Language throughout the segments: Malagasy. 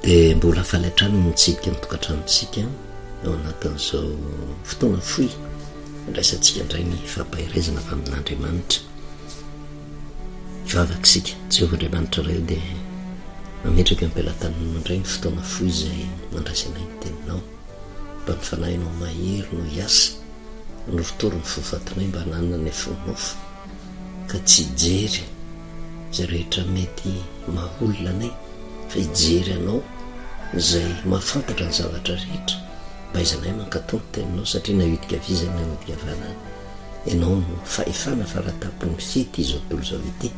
Dia mbola faly hatrany ny mitsidika ny tokantranontsika ao anatin'izao fotoana fohy andraisantsika indray ny fampaherezana avy amin'Andriamanitra. Hivavaka isika. Jehovah Andriamanitra Ray o dia mametraka eo am-pelatananao indray ny fotoana fohy izay nandraisanay ny teninao. Mba ny fanahinao mahery no hiasa, hanorotoro ny fo fatinay mba hananana ny fo nofo ka tsy hijery izay rehetra mety maha olona anay fa hijery anao izay mahafantatra ny zavatra rehetra mba aizanay mankatò ny teninao satria na hiodika havia izay na hiodika havanana ianao no fahefana faratampony mifehy ity izao tontolo izao ity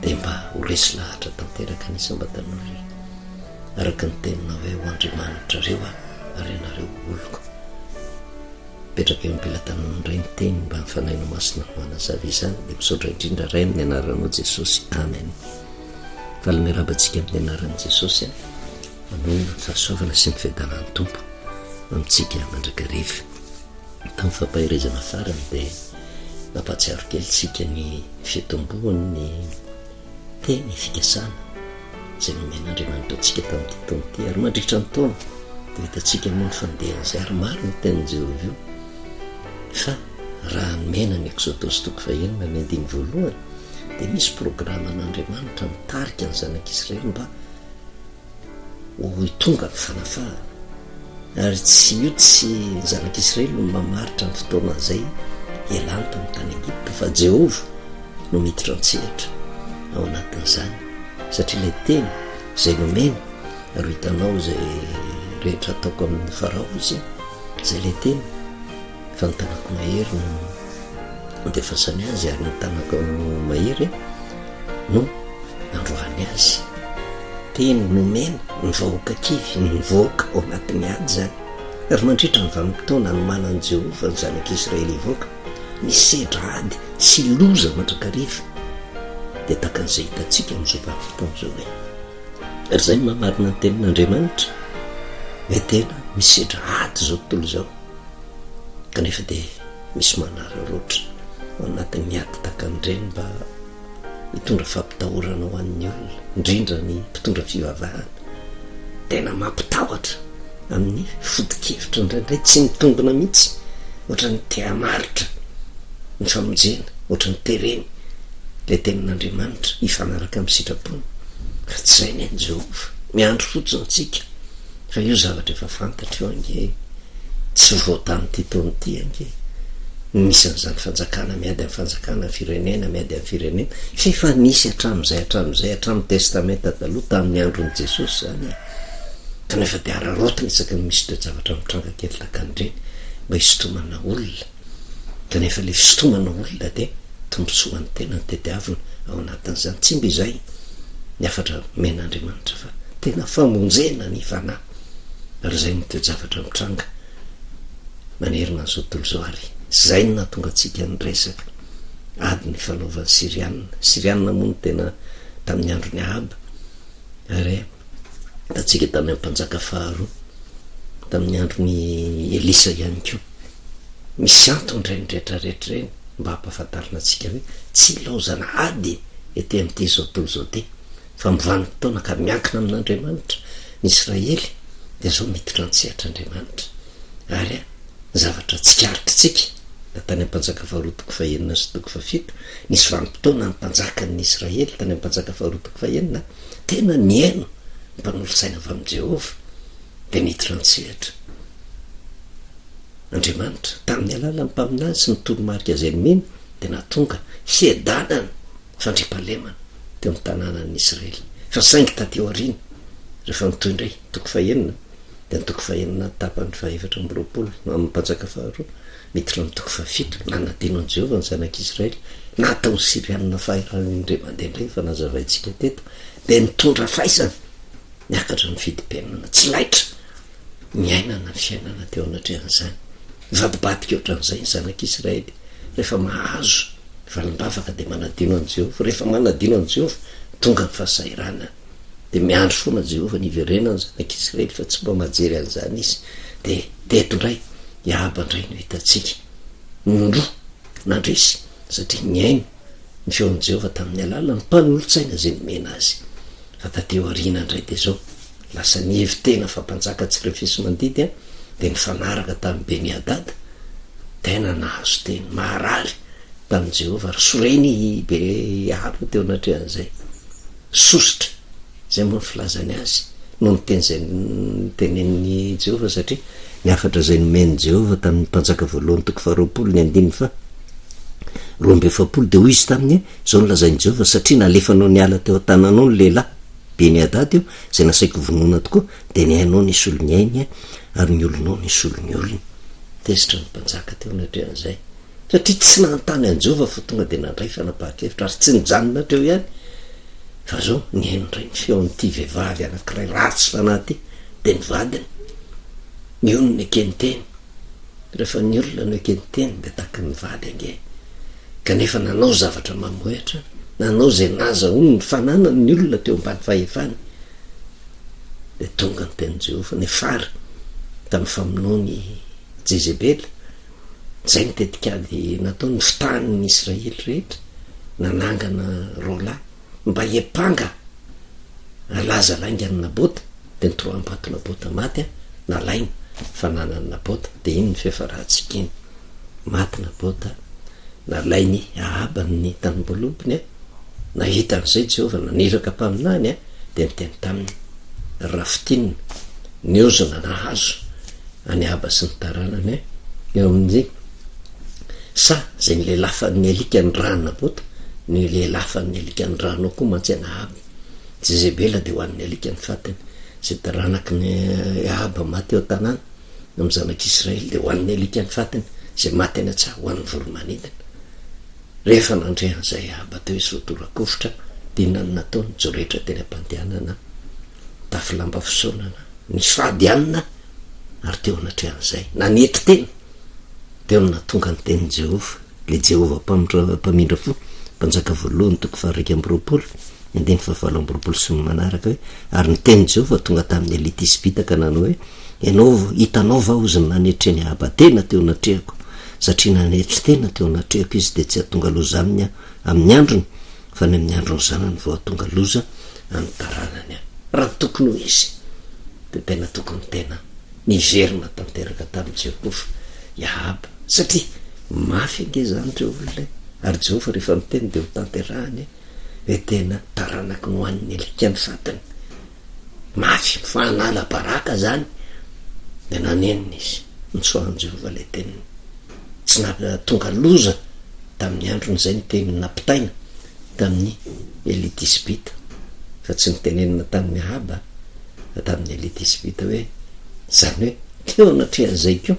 dia mba ho resy lahatra tanteraka ny isam-batan'olona araka ny teninao hoe ho Andriamanitrareo aho ary ianareo ho oloko. Mipetraka eo am-pelatananao indray ny teny mba ny Fanahinao Masina no hanazava izany dia misaotra indrindra Ray amin'ny anaranao Jesosy. Amen. Faly miarahaba antsika amin'ny anaran'i Jesosy a. Manonona ny fahasoavana sy ny fiadanan'ny Tompo amintsika mandrakariva. Tamin'ny fampaherezana farany dia nampahatsiaro kely tsika ny fitomboan'ny teny fikasana izay nomen'Andriamanitra antsika tamin'ity taona ity ary mandritra ny taona dia hitantsika moa ny fandehan'izay ary maro ny tenin'i Jehovah io fa raha nomena ny Eksodosy toko fahenina ny andiny voalohany dia misy programan'Andriamanitra mitarika ny zanak'Israely mba ho tonga ny fanafahana. Ary tsy io tsy ny zanak'Israely no mamaritra ny fotoana izay hialany tamin'ny tany Egypta fa Jehovah no miditra an-tsehatra ao anatin'izany satria ilay teny izay nomeny ary ho hitanao izay rehetra ataoko amin'ny Farao izy izay ilay teny fa ny tanako mahery no andefasany azy ary ny tanako mahery no androany azy. Teny nomena ny vahoaka kivy ny nivoaka ao anatin'ny ady izany. Ary mandritra ny vanim-potoana anomanan'i Jehovah ny zanak'Israely hivoaka, nisedra ady sy loza mandrakariva, dia tahaka an'izay hitantsika amin'izao vanim-potoana izao hoe. Ary izay no mahamarina ny tenin'Andriamanitra, hoe tena misedra ady izao tontolo izao. Kanefa dia misy manararaotra ao anatin'ny ady tahaka an'ireny mba hitondra fampitahorana ho an'ny olona, indrindra ny mpitondra fivavahana. Tena mampitahotra amin'ny foto-kevitra indraindray tsy mitombina mihitsy, ohatran'ny te hamaritra ny famonjena, ohatran'ny tereny ilay tenin'Andriamanitra hifanaraka amin'ny sitrapony. Fa tsy izay ny an'i Jehovah. Miandry fotsiny isika fa io zavatra efa fantatra io ange e. Tsy vao tamin'ity taona ity ange no nisy an'izany fanjakana miady amin'ny fanjakana, firenena miady amin'ny firenena, fa efa nisy hatramin'izay hatramin'izay, hatramin'ny testamenta taloha, tamin'ny andron'i Jesosy izany e. Kanefa dia araraotina isaky ny misy toe-javatra mitranga kely tahaka an'ireny mba hisintomana olona. Kanefa ilay fisintomana olona dia tombontsoan'ny tena no tediavina ao anatin'izany. Tsy mba izay ny hafatra omen'Andriamanitra fa tena famonjena ny fanahy. Ary izay no toe-javatra mitranga manerana an'izao tontolo izao ary izay no nahatonga antsika niresaka ady nifanaovan'ny Syriana. Syriana moa no tena tamin'ny andron'i Ahaba ary hitantsika tamin'ny mpanjaka faharoa tamin'ny andron'i Elisa ihany koa. Misy antony ireny rehetra rehetra ireny mba hampahafantarina antsika hoe tsy ilaozana ady ety amin'ity izao tontolo izao ity. Fa amin'ny vanim-potoana ka miankina amin'Andriamanitra ny Israely dia izao miditra an-tsehatra Andriamanitra. Ary ny zavatra tsikaritritsika na tany amin'ny Mpanjaka faharoa toko fahenina sy toko fahafito, nisy vanim-potoana ny mpanjakan'ny Israely tany amin'ny Mpanjaka faharoa toko fahenina tena nihaino ny mpanolotsaina avy amin'i Jehovah dia niditra an-tsehatra Andriamanitra tamin'ny alalan'ny mpaminany sy ny toromarika izay nomeny dia nahatonga fiadanana fandriampahalemana teo amin'ny tanànan'ny Israely. Fa saingy taty aoriana, rehefa nitohy indray, toko fahenina, dia ny toko fahenina tapany fahefatra amby 20 amin'ny Mpanjaka faharoa, miditra amin'ny toko fahafito, nanadino an'i Jehovah ny zanak'Israely, nataon'ny Syrianina fahirano indray mandeha indray, efa nazavaintsika teto, dia nitondra faisana, niakatra ny vidim-piainana, tsy laitra niainana ny fiainana teo anatrehan'izany. Nivadibadika ohatran'izay ny zanak'Israely rehefa mahazo valim-bavaka dia manadino an'i Jehovah. Rehefa manadino an'i Jehovah, tonga ny fahasahiranana. Dia miandry foana Jehovah ny hiverenan'ny zanak'Israely fa tsy mba mahajery an'izany izy. Dia teto indray, i Ahaba indray no hitantsika. Indroa nandresy satria nihaino ny feon'i Jehovah tamin'ny alalan'ny mpanolotsaina izay nomena azy. Fa taty aoriana indray dia izao. Lasa nihevi-tena fa mpanjaka tsy refesi-mandidy dia nifanaraka tamin'i Beni-hadada, tena nahazo teny maharary tamin'i Jehovah, ary sorena i Ahaba teo anatrehan'izay. Sosotra, izay moa ny filazany azy, noho ny teny izay notenenin'i Jehovah, satria ny hafatra izay nomen'i Jehovah tamin'ny Mpanjaka voalohany toko faharoapolo ny andininy faha 42 dia hoy izy taminy, Izao no lazain'i Jehovah, Satria nalefanao niala teo an-tananao ny lehilahy, Beni-hadada io, izay nasaiko hovonoina tokoa, dia ny ainao nisolo ny ainy, ary ny olonao nisolo ny olony. Tezitra ny mpanjaka teo anatrehan'izay, satria tsy nanontany an'i Jehovah fa tonga dia nandray fanapahan-kevitra, ary tsy nijanona hatreo ihany, fa izao nihaino indray ny feon'ity vehivavy anankiray ratsy fanahy ity, dia ny vadiny. Io no nekeny teny. Rehefa ny olona no ekeny teny dia tahaka ny vady ange. Kanefa nanao zavatra mamohehatra, nanao izay nahazahoany ny fananany ny olona teo ambany fahefany. Dia tonga ny tenin'i Jehovah, niafara tamin'ny famonoan'i Jezebela, izay ny tetikady nataony, nifitahany ny Israely rehetra, nanangana roalahy mba hiampanga halaza lainga an'i Nabota, dia nitoroham-bato Nabota maty, nalaina fananan'i Nabota, dia iny ny fiafarantsika iny. Maty Nabota, nalain'i Ahaba ny tanimboalobony, nahita an'izay Jehovah, naniraka mpaminany, dia niteny taminy, Raha fintinina, ny ozona nahazo an'i Ahaba sy ny taranany eo amin'ny saha izay nilelafan'ny alika ny ràn'i Nabota, nilelafan'ny alika ny rànao koa mantsy an'i Ahaba. Jezebela dia ho an'ny alika ny fatiny, izay taranaky ny Ahaba maty eo an-tanàna. Amin'ny zanak'Israely dia ho an'ny alika ny fatiny, izay maty any an-tsaha ho an'ny voro-manidina. Rehefa nandre an'izay Ahaba teo izy vao tora-kovitra, dia inona no nataony? Nijoretra teny am-pandehanana, nitafy lamba fisaonana, nifady hanina, ary teo anatrehan'izay, nanetry tena. Teo no nahatonga ny tenin'i Jehovah, ilay Jehovah mpamindra fo, Mpanjaka voalohany toko faha-21. Andininy fahavalo amby 20 sy ny manaraka hoe, Ary ny tenin'i Jehovah tonga tamin'i Elia Tisbita ka nanao hoe, Ianao, hitanao va hozy ny nanetren'i Ahaba tena teo anatrehako? Satria nanetry tena teo anatrehako izy, dia tsy hahatonga loza aminy aho amin'ny androny, fa ny amin'ny andron'ny zanany vao hahatonga loza amin'ny taranany aho. Raha ny tokony ho izy, dia tena tokony tena niverina tanteraka tamin'i Jehovah i Ahaba, satria mafy ange izany ireo olona e! Ary Jehovah rehefa miteny dia hotanterahiny e! Hoe tena taranaky ny hohanin'ny alika ny fatiny. Mafy, mifanala baraka zany. Dia nanenina izy. Nitsoahan'i Jehovah ilay teniny. Tsy nahatonga loza tamin'ny androny izay ny teny nampitaina tamin'i Elia Tisbita, fa tsy notenenina tamin'i Ahaba, fa tamin'i Elia Tisbita hoe, izany hoe teo anatrehan'izay koa,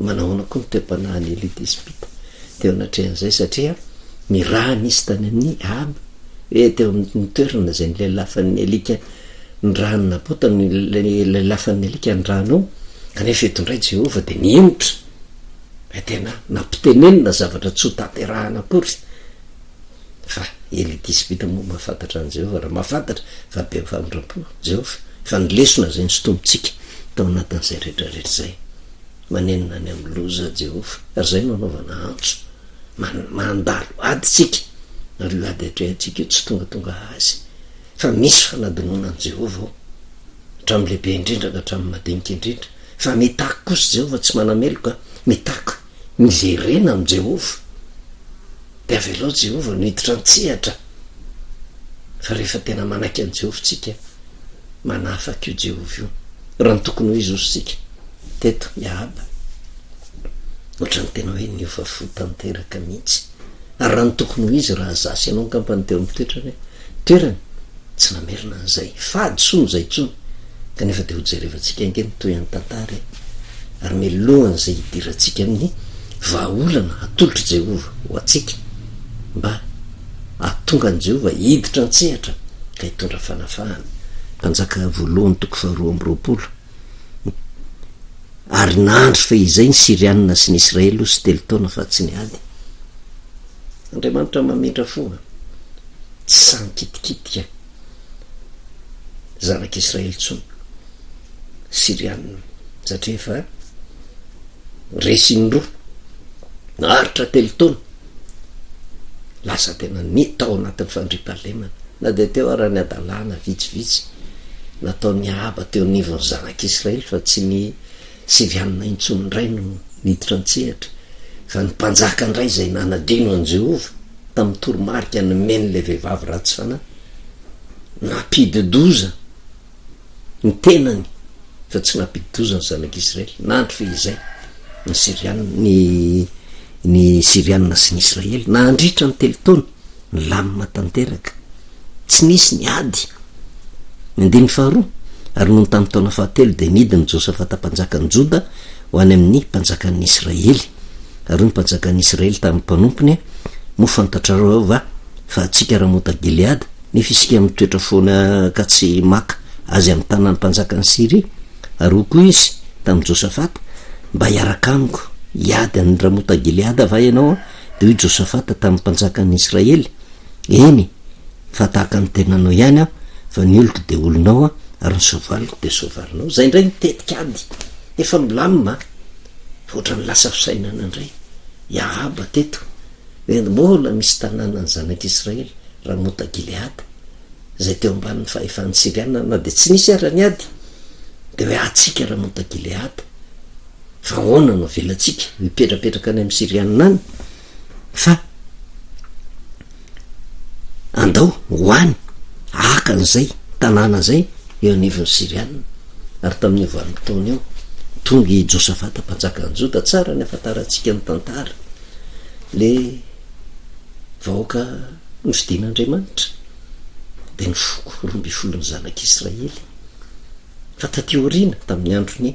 manahoana koa ny toe-panahin'i Elia Tisbita? teo anatrehan'izay satria ny rà nisy tany amin'ny Ahaba, hoe teo amin'ny toerana izay nilelafan'ny alika ny ràn'i Nabota, nilelafan'ny alika ny rànao, kanefa eto indray Jehovah dia nihemotra, fa tena nampitenenina zavatra tsy ho tanterahana akory, fa Elia Tisbita moa mahafantatra an'i Jehovah, raha mahafantatra fa be famindram-po Jehovah, fa ny lesona izay nosintomintsika tao anatin'izay rehetra rehetra izay. Manenina any amin'ny loza Jehovah, ary izay no anaovana antso. Mandalo ady isika, ary io ady atrehantsika io tsy tongatonga azy, fa misy fanadinoana an'i Jehovah ao, hatramin'ny lehibe indrindra ka hatramin'ny madinika indrindra. Fa mitaky kosa Jehovah, tsy manameloka, mitaky miverena amin'i Jehovah. Dia avelao Jehovah no hiditra an-tsehatra, fa rehefa tena manaiky an'i Jehovah isika, manafaka io Jehovah io. Raha ny tokony ho izy hozy isika teto i Ahaba, ohatran'ny tena hoe niova fo tanteraka mihitsy. Ary raha ny tokony ho izy, raha za sy ianao angamba no teo amin'ny toetrany, toerany, tsy namerina an'izay fahadisoana izay intsony. Kanefa dia hojerevantsika ange ny tohin'ny tantara e! Ary mialohan'izay hidirantsika amin'ny vahaolana atolotr'i Jehovah ho antsika mba hahatonga an'i Jehovah hiditra an-tsehatra ka hitondra fanafahana. Mpanjaka voalohany toko faharoa amby 20. Ary nandry fehizay ny Syrianina sy ny Israely osy telo taona fa tsy niady. Andriamanitra mamindra fo an! Tsy sahy mikitikitika zanak'Israely intsony Syrianina satria efa resy indroa, naharitra telo taona, lasa tena ny tao anatin'ny fandriampahalemana, na dia teo ara ny hadalana vitsivitsy. nataon'i Ahaba teo anivon'ny zanak'Israely fa tsy ny Syrianina intsony indray no niditra an-tsehatra, fa ny mpanjaka indray izay nanadino an'i Jehovah tamin'ny toromarika nomen'ilay vehivavy ratsy fanahy. Nampidi-doza ny tenany fa tsy nampidi-doza ny zanak'Israely. Nandry fehizay ny Syrianina, ny ny Syrianina sy ny Israely nandritra ny telo taona, nilamina tanteraka. Tsy nisy ny ady. Ny andininy faharoa, Ary nony tamin'ny taona fahatelo dia nidina i Josafata mpanjakan'i Joda ho any amin'ny mpanjakan'ny Israely. Ary hoy ny mpanjakan'ny Israely tamin'ny mpanompony, Moa fantatrareo va fa antsika Ramota-Gileada, nefa isika mitoetra foana ka tsy maka azy amin'ny tanan'ny mpanjakan'i Syria? Ary hoy koa izy tamin'i Josafata, Mba hiaraka amiko hiady an'i Ramota-Gileada va ianao? Dia hoy Josafata tamin'ny mpanjakan'ny Israely, Eny, fa tahaka ny tenanao ihany aho, fa ny oloko dia olonao ary ny soavaliko dia soavalinao. Izay indray ny tetik'ady efa milamina fa ohatran'ny lasa fisainana indray i Ahaba teto hoe mbola misy tanànan'ny zanak'Israely, Ramota-Gileada, izay teo ambanin'ny fahefan'ny Syriana na dia tsy nisy ara ny ady, dia hoe antsika Ramota-Gileada, fa ahoana no avelantsika hipetrapetraka any amin'ny Syriana any? Fa andao ho any haka an'izay tanàna izay eo anivon'ny Syriana. Ary tamin'io vanim-potoana io, tonga i Josafata mpanjakan'i Joda, tsara ny ahafantarantsika ny tantara, le vahoaka nofidin'Andriamanitra, dia ny foko 12n'ny zanak'Israely. Fa taty aoriana, tamin'ny andron'i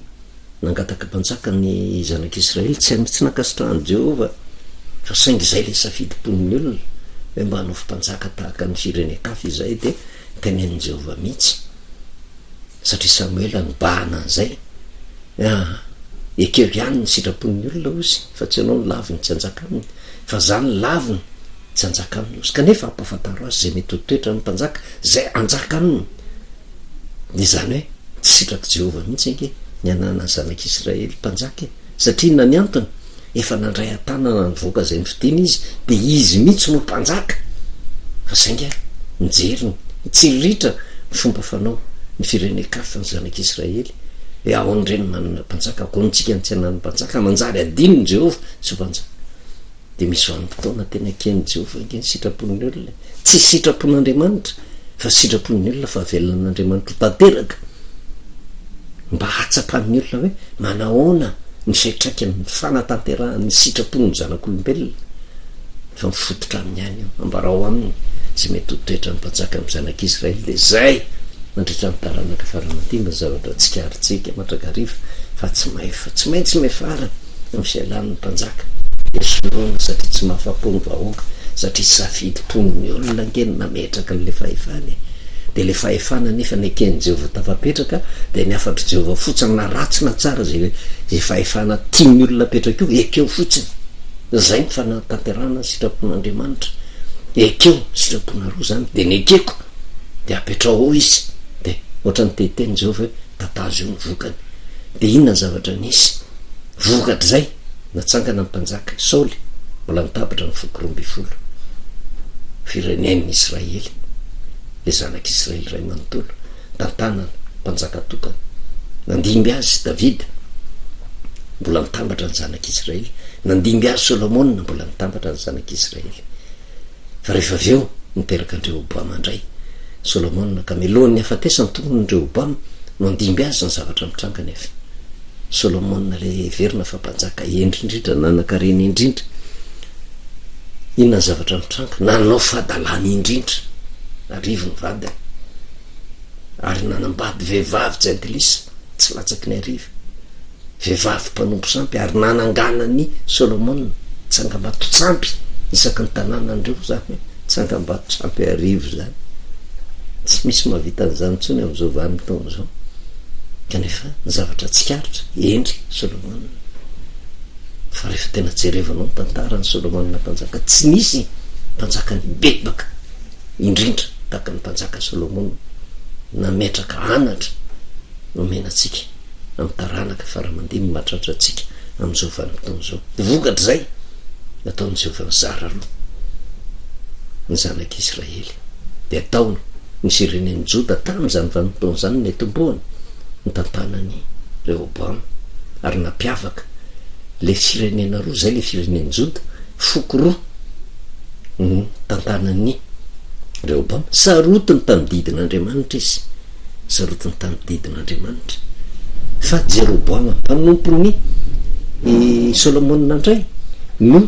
Nangataka mpanjaka ny zanak'Israely, tsy hainy tsy nankasitrahan'i Jehovah, fa saingy izay ilay safidim-pon'ny olona, hoe mba hanofy mpanjaka tahaka ny firenen-kafa izahay, dia tenenin'i Jehovah mihitsy, satria Samoela nibahana an'izay, ah, ekeo ihany ny sitrapon'ny olona, hozy, fa tsy ianao no laviny tsy hanjaka aminy, fa za no laviny tsy hanjaka aminy, hozy, kanefa ampahafantaro azy izay mety ho toetran'ny mpanjaka izay hanjaka aminy. Izany hoe tsy sitrak'i Jehovah mihitsy ange ny hananan'ny zanak'Israely mpanjaka e! Satria inona ny antony? Efa nandray an-tanana ny vahoaka izay nofidiny izy, dia izy mihitsy no mpanjaka! Fa saingy nijery ny, nitsiriritra ny fomba fanao ny firenen-kafa ny zanak'Israely, hoe ahoana ireny manana mpanjaka, akonintsika ny tsy hananany mpanjaka, manjary adinon'i Jehovah tsy ho mpanjaka. Dia misy vanim-potoana tena eken'i Jehovah ange ny sitrapon'ny olona e. Tsy sitrapon'Andriamanitra fa sitrapon'ny olona fa avelan'Andriamanitra ho tanteraka mba hahatsapan'ny olona hoe manahoana ny fiantraikan'ny fanatanterahany ny sitrapon'ny zanak'olombelona. Fa mifototra aminy ihany io. Ambarao aminy izay mety ho toetran'ny mpanjaka amin'ny zanak'Israely dia izay mandritra ny taranaka fara-mandimby ny zavatra tsikaritsika mandrakariva fa tsy tsy maintsy miafara. Ny fialan'ny mpanjaka dia soloina satria tsy mahafapo ny vahoaka, satria safidim-pon'ny olona ange no nametraka an'ilay fahefana e! Dia ilay fahefana anefa neken'i Jehovah tafapetraka dia ny hafatr'i Jehovah fotsiny na ratsy na tsara izay izay fahefana tian'ny olona apetraka io, ekeo fotsiny. Izay ny fanatanterahana ny sitrapon'Andriamanitra. Ekeo ny sitraponareo izany, dia nekeko, dia apetraho ao izy. Dia ohatran'ny te hiteny Jehovah hoe tatazo eo ny vokany. Dia inona ny zavatra nisy? Vokatr'izay, natsangana ny mpanjaka Saoly, mbola nitabatra ny foko 12, firenen'i Israely, ilay zanak'Israely iray manontolo, tantanana mpanjaka tokana. Nandimby azy Davida, mbola nitambatra ny zanak'Israely. Nandimby azy Solomona, mbola nitambatra ny zanak'Israely. Fa rehefa avy eo, niteraka an-dRehoboama indray Solomona, ka mialohan'ny hafatesany, tokony Rehoboama no handimby azy ny zavatra mitranga nefa. Solomona ilay heverina fa mpanjaka hendry indrindra, nanan-karena indrindra. Inona ny zavatra mitranga? Nanao fahadalana indrindra. Arivo ny vadiny. Ary nanambady vehivavy jentilisa, tsy latsaky ny arivo. Vehivavy mpanompo sampy ary nananganan'i Solomona tsangambato-tsampy isaky ny tanànan'ireo izany hoe tsangambato-tsampy arivo izany. Tsy misy mahavita an'izany intsony amin'izao vanim-potoana izao. Kanefa ny zavatra tsikaritra, hendry Solomona. Fa rehefa tena jerevanao ny tantaran'i Solomona mpanjaka, tsy nisy mpanjaka nibebaka indrindra tahaka ny mpanjaka Solomona nametraka anatra nomena antsika amin'ny taranaka fara aman-dimby mahatratra antsika amin'izao vanim-potoana izao. Vokatr'izay, nataon'i Jehovah nizara roa ny zanak'Israely, dia ataony. ny firenen'i Joda tamin'izany vanim-potoana izany nitomboany ny tantanan'i Rehoboama ary nampiavaka ilay firenena roa, izay ilay firenen'i Joda, foko roa no tantanan'i Rehoboama. Sarotiny tamin'ny didin'Andriamanitra izy, sarotiny tamin'ny didin'Andriamanitra. Fa Jeroboama mpanompon'i Solomona indray no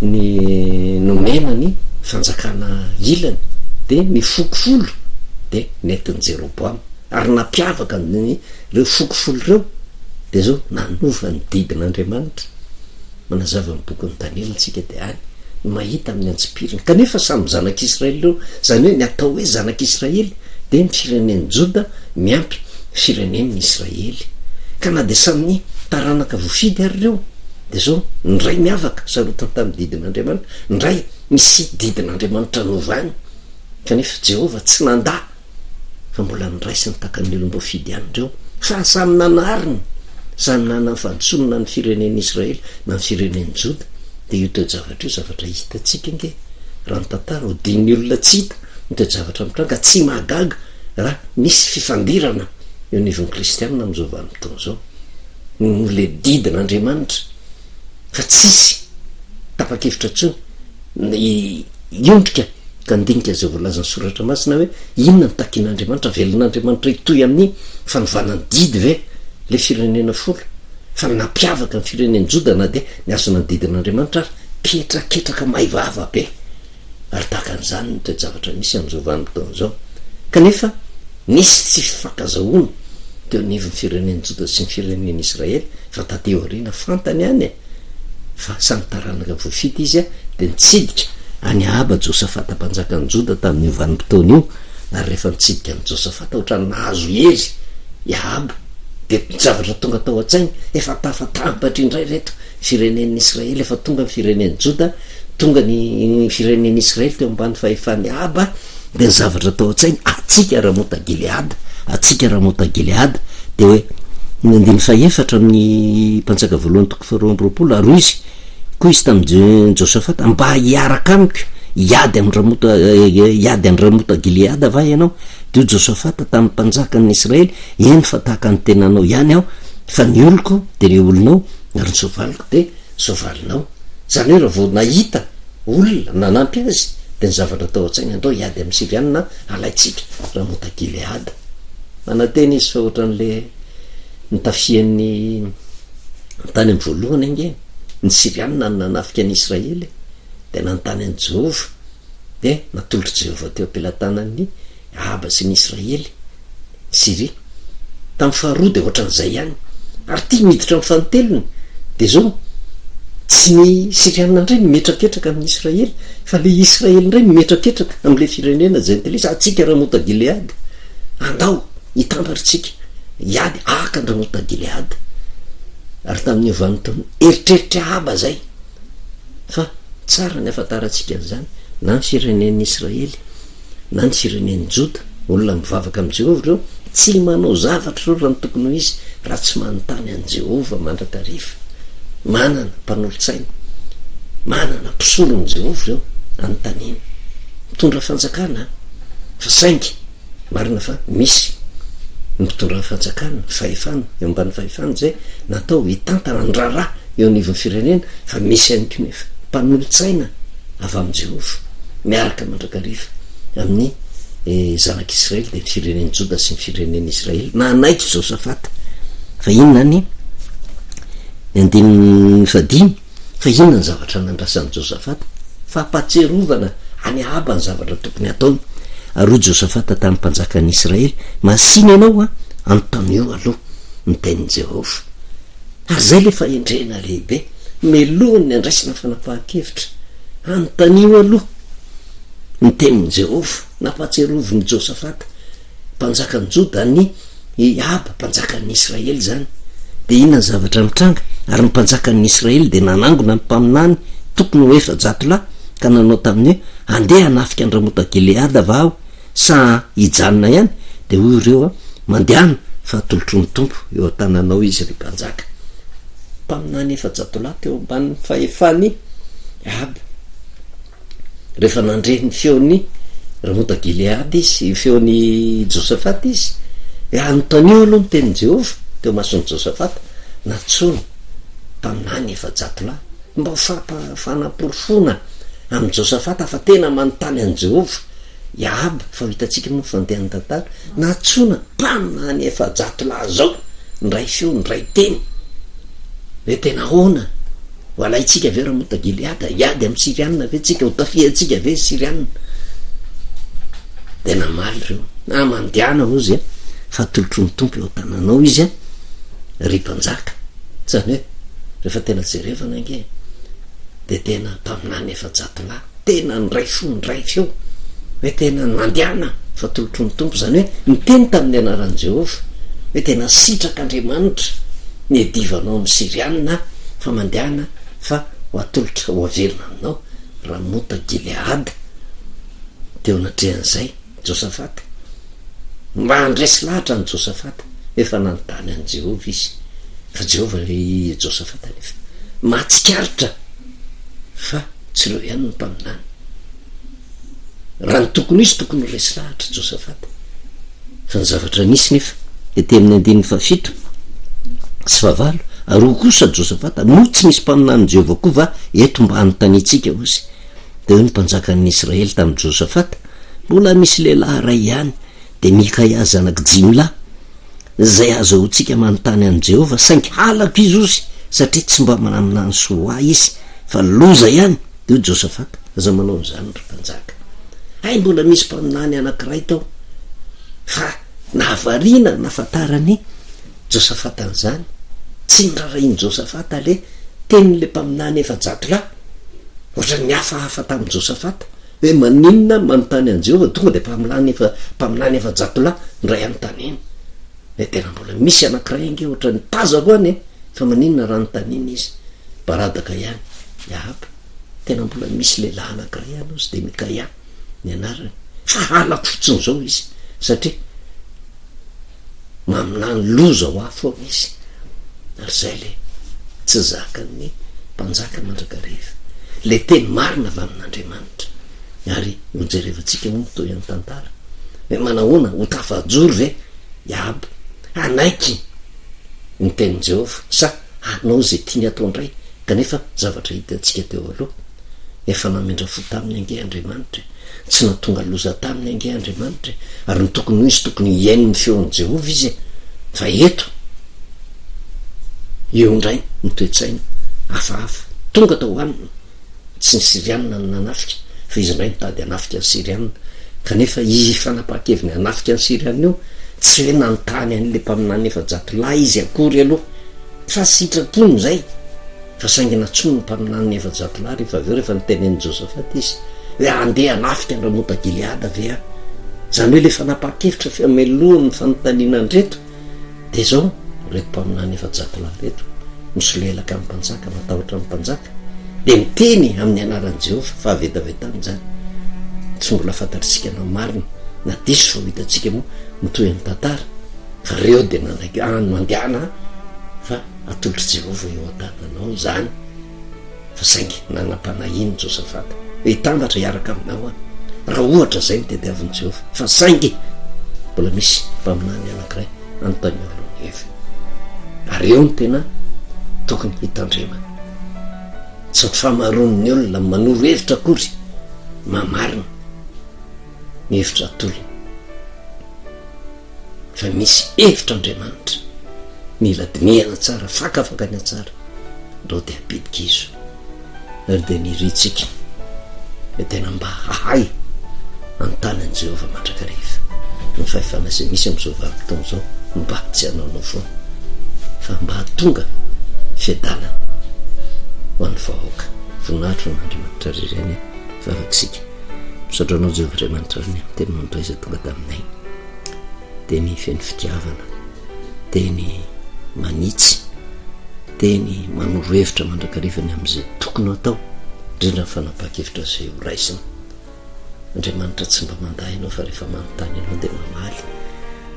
ny nomena ny fanjakana ilany, dia ny foko folo dia nentin'i Jeroboama ary nampiavaka ny ireo foko folo ireo dia zao nanova ny didin'Andriamanitra. Manazava ny bokin'i Daniela isika dia any no mahita amin'ny antsipiriny. Kanefa samy zanak'Israely ireo, izany hoe ny atao hoe zanak'Israely dia ny firenen'i Joda miampy firenen'i Israely. Ka na dia samy taranaka voafidy ary ireo dia zao, ny iray miavaka, sarotiny tamin'ny didin'Andriamanitra, ny iray misy didin'Andriamanitra novany, kanefa Jehovah tsy nandà fa mbola noraisiny tahaka ny olom-boafidy ihany ireo, fa samy nanarina, samy nanana ny fahadisoany na ny firenen'i Israely na ny firenen'i Joda, dia io toe-javatra io zavatra hitantsika ange raha ny tantara, hodian'ny olona tsy hita ny toe-javatra mitranga, tsy mahagaga raha misy fifandirana eo anivon'ny kristianina amin'izao vanim-potoana izao, noho ilay didin'Andriamanitra fa tsisy tapa-kevitra intsony ny hiondrika ka handinika izay voalazan'ny Soratra Masina hoe inona no takin'Andriamanitra, avelan'Andriamanitra hitohy amin'ny fanovana ny didy ve ilay firenena folo? Fa ny nampiavaka ny firenen'i Joda na dia nihazona ny didin'Andriamanitra ary mpihetraketraka maivava be. Ary tahaka an'izany ny toe-javatra misy amin'izao vanim-potoana izao. Kanefa nisy tsy fifankazahoana teo anivon'ny firenen'i Joda sy ny firenen'i Israely fa taty aoriana fantany ihany e! fa samy taranaka voafidy izy dia nitsidika an'i Ahaba Josafata mpanjakan'i Joda tamin'io vanim-potoana io, ary rehefa nitsidika an'i Josafata ohatran'ny nahazo hery i Ahaba, dia ny zavatra tonga tao an-tsainy, efa tafatambatra indray ireto firenen'ny Israely, efa tonga ny firenen'i Joda, tonga ny firenen'i Israely teo ambany fahefan'i Ahaba, Dia ny zavatra tao an-tsainy, antsika Ramota Gileada, antsika Ramota Gileada, dia hoe, ny andininy fahefatra amin'ny Mpanjaka voalohany toko faharoa amby roapolo, ary hoy izy, koa izy tamin'i Josafata, mba hiaraka amiko hiady amin'i Ramota, hiady an'i Ramota Gileada va ianao? Dia hoy Josafata tamin'ny mpanjakan'ny Israely, eny fa tahaka ny tenanao ihany aho, fa ny oloko dia ny olonao, ary ny soavaliko dia soavalinao. Izany hoe raha vao nahita olona nanampy azy dia ny zavatra tao an-tsainy, andao hiady amin'ny Syriana halaintsika Ramota-Gileada. Manantena izy fa ohatran'le nitafian'ny tany amin'ny voalohany ange ny Syriana no nanafika an'i Israely dia nanontany an'i Jehovah dia natolotr'i Jehovah teo am-pelatanan'ny Ahaba sy ny Israely, Syria. Tamin'ny faharoa dia ohatran'izay ihany. Ary ity miditra amin'ny fanintelony dia izao, tsy ny Syriana indray no mihetraketraka amin'ny Israely, fa ilay Israely indray no mihetraketraka amin'ilay firenena jentilisa, antsika Ramota Gileada. Andao hitambatra isika hiady haka an-dRamota Gileada. Ary tamin'io vanin-taona, eritreritr'i Ahaba izay. Fa tsara ny hahafantarantsika an'izany, na ny firenen'ny Israely, na ny firenen'i Joda, olona mivavaka amin'i Jehovah ireo, tsy manao zavatra ireo raha ny tokony ho izy, raha tsy manontany an'i Jehovah mandrakariva. Manana mpanolo-tsaina, manana mpisoron'i Jehovah ireo, anontaniana. Mitondra fanjakana, fa saingy marina fa misy ny mpitondra fanjakana, fahefana, eo ambany fahefana izay natao hitantana ny raharaha eo anivon'ny firenena, fa misy ihany koa nefa mpanolo-tsaina avy amin'i Jehovah, miaraka mandrakariva amin'ny zanak'Israely, dia ny firenen'i Joda sy ny firenen'i Israely. Nanaiky Josafata. Fa inona ny ny andininy fahadimy? Fa inona ny zavatra nandrasan'i Josafata? Fampahatsiarovana an'i Ahaba ny zavatra tokony hataony. Ary hoy Josafata tamin'ny mpanjakan'ny Israely, Masìna ianao, anontanio aloha ny tenin'i Jehovah. Ary izay ilay fahendrena lehibe, melohin'ny handraisana fanapahan-kevitra. Anontanio aloha ny tenin'i Jehovah. Nampahatsiarovin'i Josafata, mpanjakan'i Joda, an'i Ahaba, mpanjakan'ny Israely, izany. Dia inona ny zavatra nitranga? Ary ny mpanjakan'ny Israely dia nanangona ny mpaminany tokony ho 400 lahy, ka nanao taminy hoe, Andeha hanafika an-dRamota-Gileada va aho, Sa hijanona ihany? Dia hoy ireo, Mandehana, fa atolotro ny Tompo eo an-tananao izy, ry mpanjaka. Mpaminany 400 lahy teo ambanin'ny fahefan'i Ahaba. Rehefa nandre ny feon'i Ramota Gileada izy, feon'i Josafata izy, hoe anontanio aloha ny tenin'i Jehovah, teo imason'i Josafata, nantsoiny mpaminany 400 lahy, mba ho fampafanamporofoana amin'i Josafata fa tena manontany an'i Jehovah i Ahaba, fa ho hitantsika moa ny fandehan'ny tantara, nantsoina mpaminany 400 lahy izao, ndray feo, ndray teny, hoe tena ahoana? Ho alaintsika ve Ramota Gileada? Hiady amin'ny Syriana ve tsika? Ho tafihantsika ve ny Syriana? Dia namaly ireo, Na mandehana hozy a, fa atolotro ny Tompo eo an-tananao izy a, ry mpanjaka. Izany hoe, rehefa tena jerevana ange, dia tena mpaminany 400 lahy, tena niray fo, niray feo, hoe tena mandehana fa atolotro ny Tompo, izany hoe niteny tamin'ny anaran'i Jehovah, hoe tena sitrak'Andriamanitra ny hiadivanao amin'ny Syriana, Fa mandehana fa ho atolotra ho averina aminao Ramota Gileada. Teo anatrehan'izay, Josafata, mba handresy lahatra an'i Josafata, efa nanontany an'i Jehovah izy. Fa Jehovah, i Josafata anefa, mahatsikaritra fa tsy ireo ihany no mpaminany. Raha ny tokony ho izy, tokony ho resy lahatra Josafata. Fa ny zavatra nisy nefa, dia teny amin'ny andininy fahafito sy fahavalo, ary hoy kosa Josafata, Moa tsy misy mpaminanin'i Jehovah koa va eto mba hanontaniantsika? Hoy izy. Dia hoy ny mpanjakan'ny Israely tamin'i Josafata, Mbola misy lehilahy iray ihany, dia Mikaia zanak'i Jimla, izay azahoantsika manontany an'i Jehovah, saingy halako izy, hozy, satria tsy mba manaminany soa ho ahy izy, fa loza ihany. Dia hoy Josafata, Aza manao an'izany, ry mpanjaka. Hay mbola misy mpaminany anankiray tao, fa nahavariana nahafantaran'i Josafata an'izany. Tsy nirarahian'i Josafata ilay tenin'ilay mpaminany 400 lahy. Ohatran'ny hafahafa tamin'i Josafata hoe maninona manontany an'i Jehovah, tonga dia mpaminany efa mpaminany 400 lahy indray anontaniana. Hoe tena mbola misy anankiray ange ohatran'ny tazako any e, fa maninona raha anontaniana izy? Baradaka ihany i Ahaba. Tena mbola misy lehilahy anankiray ihany hozy dia Mikaia ny anarany. Fa halako fotsiny izao izy satria maminany loza ho ahy foana izy. Ary izay ilay tsy zakan'ny mpanjaka mandrakariva. Ilay teny marina avy amin'Andriamanitra. Ary nojerevantsika moa ny tohin'ny tantara. Hoe manahoana, ho tafajoro ve i Ahaba? Hanaiky ny tenin'i Jehovah sa hanao izay tiany hatao indray? Kanefa zavatra hitantsika teo aloha, efa namindra fo taminy ange Andriamanitra e! Tsy nahatonga loza taminy ange Andriamanitra e! Ary ny tokony ho izy, tokony hihaino ny feon'i Jehovah izy e! Fa eto, eo indray ny toe-tsaina hafahafa tonga tao aminy, tsy ny Syriana no nanafika, fa izy indray nitady hanafika ny Syriana. Kanefa io fanapahan-keviny hanafika ny Syriana io, tsy hoe nanontany an'ilay mpaminany 400 lahy izy akory aloha, Fa sitrapony izay, fa saingy nantsoiny ny mpaminaniny 400 lahy rehefa avy eo, rehefa notenenin'i Josafata izy hoe handeha hanafika an'i Ramota Gileada ve aho? Izany hoe ilay fanapahan-kevitra famelohan'ny fanontaniana an'ireto dia izao, ireto mpaminany 400 lahy ireto misolelaka amin'ny mpanjaka, matahotra ny mpanjaka, dia miteny amin'ny anaran'i Jehovah, fahavetavetana izany. Tsy mbola fantatr'isika na marina na diso fa ho hitantsika moa ny tohin'ny tantara. Fa reo dia nanaiky, ah, mandehana fa atolotr'i Jehovah eo an-tananao izany. Fa saingy nanam-panahiana Josafata hoe hitambatra hiaraka aminao aho, raha ohatra izay no tadiavin'i Jehovah. Fa saingy mbola misy mpaminany anankiray anontanio aloha ny heviny. Ary eo no tena tokony hitandremana. Tsy ny famaroan'ny olona manoro hevitra akory mahamarina ny hevitra atolony. Fa misy hevitra Andriamanitra mila dinihana tsara, fakafakana tsara, ndao dia hampidi-kizo. Ary dia nirintsika dia tena mba hahay hanontany an'i Jehovah mandrakariva ny fahefana izay misy amin'izao vanim-potoana izao, mba tsy hanaonao foana, fa mba hahatonga fiadanana ho an'ny vahoaka. Voninahitra ho an'Andriamanitra irery ihany vavak'isika. Misaotra anao Jehovah Andriamanitra ny amin'ny teninao indray izay tonga taminay. Teny feno fitiavana, teny manitsy, teny manoro hevitra mandrakariva ny amin'izay tokony ho atao, indrindra ny fanapahan-kevitra izay ho raisina. Andriamanitra tsy mba mandà ianao fa rehefa manontany ianao dia mamaly.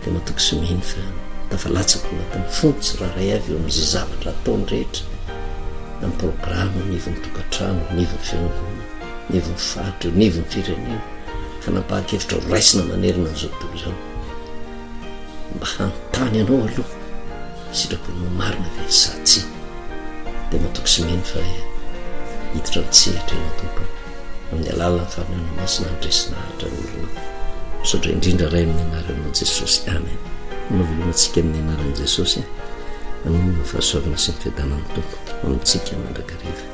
Dia matoky sy mino fa tafalatsaka ao anatin'ny fony tsirairay avy eo amin'izay zavatra ataony rehetra, amin'ny programa, anivon'ny tokantrano, anivon'ny fiangonana, anivon'ny faritra, anivon'ny firenena. fanapahan-kevitra ho raisina manerana an'izao tontolo izao. Mba hanontany anao aloha, sitraponao marina ve sa tsia? Dia matoky sy mino fa hiditra an-tsehatra ianao Tompo amin'ny alalan'ny Fanahinao Masina handresy lahatra ny olonao. Misaotra indrindra Ray amin'ny anaranao Jesosy. Amen. Manao veloma antsika amin'ny anaran'i Jesosy. Manonona ny fahasoavana sy ny fiadanan'ny Tompo amintsika mandrakariva.